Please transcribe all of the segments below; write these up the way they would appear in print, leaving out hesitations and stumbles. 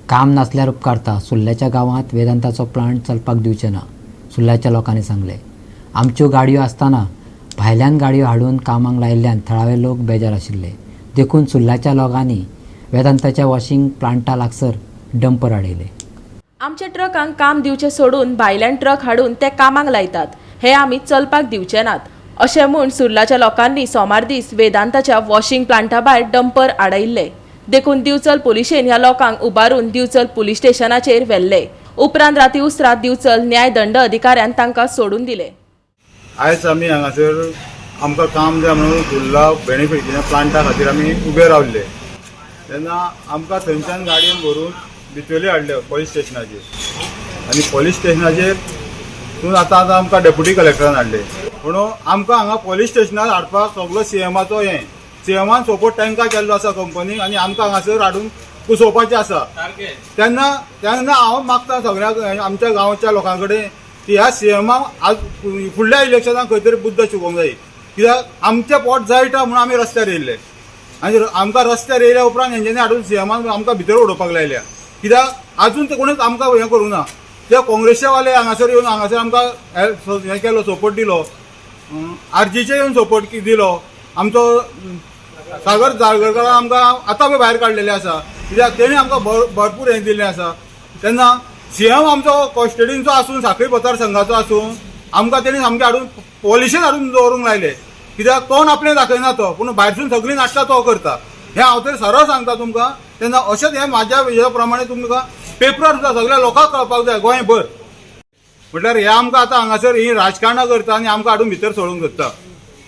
काम नासल्यार उपकारता, सुर्ल्याच्या गांवांत वेदांताचो प्लांट चलपाक दिवचे ना. सुर्ल्याच्या लोकांनी सांगलें, आमच्यो गाडयो आसतना भायल्यान गाडयो हाडून कामाक लायिल्ल्यान थळावे लोक बेजार आशिल्ले. देखून सुर्ल्याच्या लोकांनी वेदांताच्या वॉशिंग प्लांटा लागसर डंपर आडयले. आमच्या ट्रकांक काम दिवचें सोडून भायल्यान ट्रक हाडून ते कामाक लायतात, हे आमी चलपाक दिवचे नात, अशें म्हूण सुर्लाच्या लोकांनी सोमार दीस वेदांताच्या वॉशिंग प्लांटा भायर डंपर आडयल्ले. देखून दिवचल पुलिशेन ह्या लोकांक उबारून दिवचल पुलीस स्टेशनाचेर व्हेल्ले. उपरांत राती उसरां दिवचल न्याय दंड अधिकाऱ्यान तांकां सोडून दिले. आयज आमी हांगासर आमकां काम जाय म्हणून सुर्ला बेनिफिट प्लांटा खातीर आमी उबे रावले तेन्ना आमकां थंयच्यान गाडयेन भरून बिचोली हाडले पोलीस स्टेशनाचेर आनी पोलीस स्टेशनाचेर तूं आतां आतां आमकां डेप्युटी कलेक्टरान हाडले. म्हणून आमकां हांगा पोलीस स्टेशनार हाडपाक सगलो सीएमाचो हें, सीएमान सपोर्ट तांकां केल्लो आसा कंपनीक आनी आमकां हांगासर हाडून कुसोवपाचें आसा. तेन्ना तेन्ना हांव मागता सगळ्या आमच्या गांवच्या लोकां कडेन की ह्या सीएमाक आज फुडल्या इलेक्शनाक खंय तरी बुद्द शिकोवंक जाय, कित्याक आमचें पोट जळटा म्हणून आमी रस्त्यार येयल्ले आनी आमकां रस्त्यार येयल्या उपरांत हेंच्यांनी हाडून सीएमान आमकां भितर उडोवपाक लायल्या, कित्याक आजून ते कोणूच आमकां हें करूं ना. ते काँग्रेसचे वाले हांगासर येवन हांगासर आमकां हें केलो, सपोर्ट दिलो, आरजीचे येवन सपोर्ट दिलो. आमचो सागर जाळगरकारान आमकां आतां पळय भायर काडलेले आसा, कित्याक तेणी आमकां भरपूर हें दिल्लें आसा. तेन्ना सीएम आमचो कॉन्स्टिट्युन्सीचो आसून, साखळी मतदारसंघाचो आसून, आमकां तेणी सामकें हाडून पॉलिशीन हाडून दवरूंक लायले, कित्याक तोंड आपलें दाखयना तो, पूण भायरसून सगळीं नाटकां तो करता, हें हांव तरी सरळ सांगता तुमकां. तेन्ना अशेंच हें म्हाज्या हेज्या प्रमाणे तुमकां पेपरार सुद्दां सगळ्या लोकांक कळपाक जाय गोंयभर. म्हटल्यार हे आमकां आतां हांगासर ही राजकारणां करता आनी आमकां हाडून भितर सोडूंक सोदता.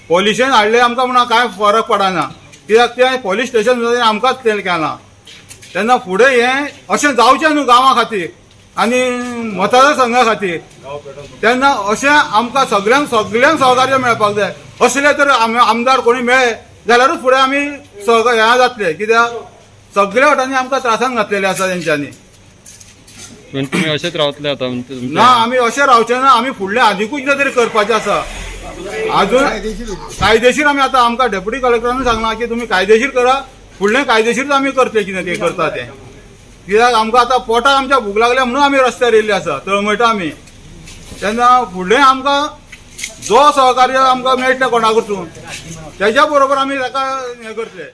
पॉलिशन हाडले आमकां म्हणून कांय फरक पडना, कित्याक तें पोलीस स्टेशन सुद्दां आमकांच तें केलां. तेन्ना फुडें हें अशें जावचें न्हू गांवा खातीर आनी मतदारसंघा खातीर. तेन्ना अशें आमकां सगळ्यांक सगळ्यांक सहकार्य मेळपाक जाय. असले तर आमदार कोणी मेळ्ळे जाल्यारूच फुडें आमी हें जातले, कित्याक सगळ्या वटांनी आमकां त्रासान घातलेले आसा तेंच्यांनी. म्हणजे तुम्ही अशेच रावतले आता म्हणजे ना, आमी अशें रावचे ना. आमी फुडलें आनिकूय कितें तरी करपाचें आसा अजून कायदेशीर. आमी आतां आमकां डेप्युटी कलेक्टरान सांगलां की तुमी कायदेशीर करा, फुडलें कायदेशीर आमी करतले कितें तें करता तें, कित्याक आमकां आतां पोटाक आमच्या भूक लागल्या म्हणून आमी रस्त्यार येयल्ले आसा, तळमळटा आमी. तेन्ना फुडलें आमकां जो सहकार्य आमकां मेळटलें कोणा कडसून, तेज्या बरोबर आमी ताका हें करतले.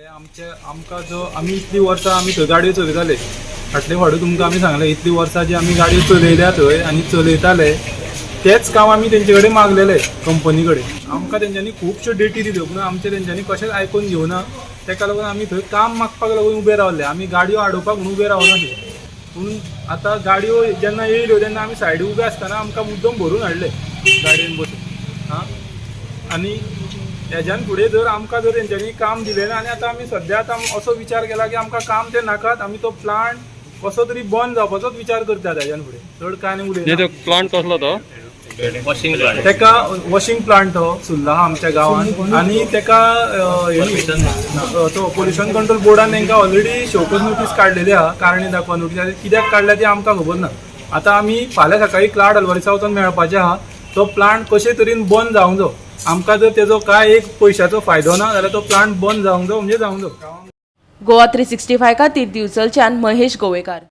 आमचे आमकां जो आमी इतलीं वर्सां आमी थंय गाडयो चलयताले, फाटले फावटी तुमकां आमी सांगलें, इतलीं वर्सां जी आमी गाडयो चलयल्या थंय आनी चलयताले, तेच काम आमी तेंचे कडेन मागलेले कंपनी कडेन. आमकां तेंच्यांनी खुबश्यो डेटी दिल्यो, पूण आमचें तेंच्यांनी कशेंच आयकून घेवना. तेका लागून आमी थंय काम मागपाक लागून उबे रावले. आमी गाडयो आडोवपाक म्हणून उबे रावनासले, पूण आतां गाडयो जेन्ना येयल्यो तेन्ना आमी सायडी उबे आसतना आमकां मुद्दम भरून हाडले गाडयेन बसून. आं, आनी हेज्यान फुडें जर आमकां जर तेंच्यांनी काम दिलें ना, आनी आतां आमी सद्या आतां असो विचार केला की आमकां काम ते नाकात, आमी तो प्लांट कसो तरी बंद जावपाचोच विचार करतात. हेज्यान फुडें चड कांय न्ही म्हणजे उलयना. तो प्लांट कसलो तो? तेका वॉशिंग प्लांट हो सुर्ला आहा आमच्या गांवांत आनी तेका हे न्ही, तो पोल्युशन कंट्रोल बोर्डान तांकां ऑलरेडी शोकॉज नोटीस काडलेली आहा, कारणे दाखवा नोटीस. आनी कित्याक काडल्या ती आमकां खबर ना. आतां आमी फाल्यां सकाळीं क्लाड अल्वारिसा वचून मेळपाचें आहा. तो प्लांट कशे तरेन बंद जावंक जायो. आमकां जर तेजो कांय एक पयशाचो फायदो ना जाल्यार तो प्लांट बंद जावंक जायो, म्हणजे जावंक जायो. गोवा 365 खातीर दिवचलच्यान महेश गोवेकार.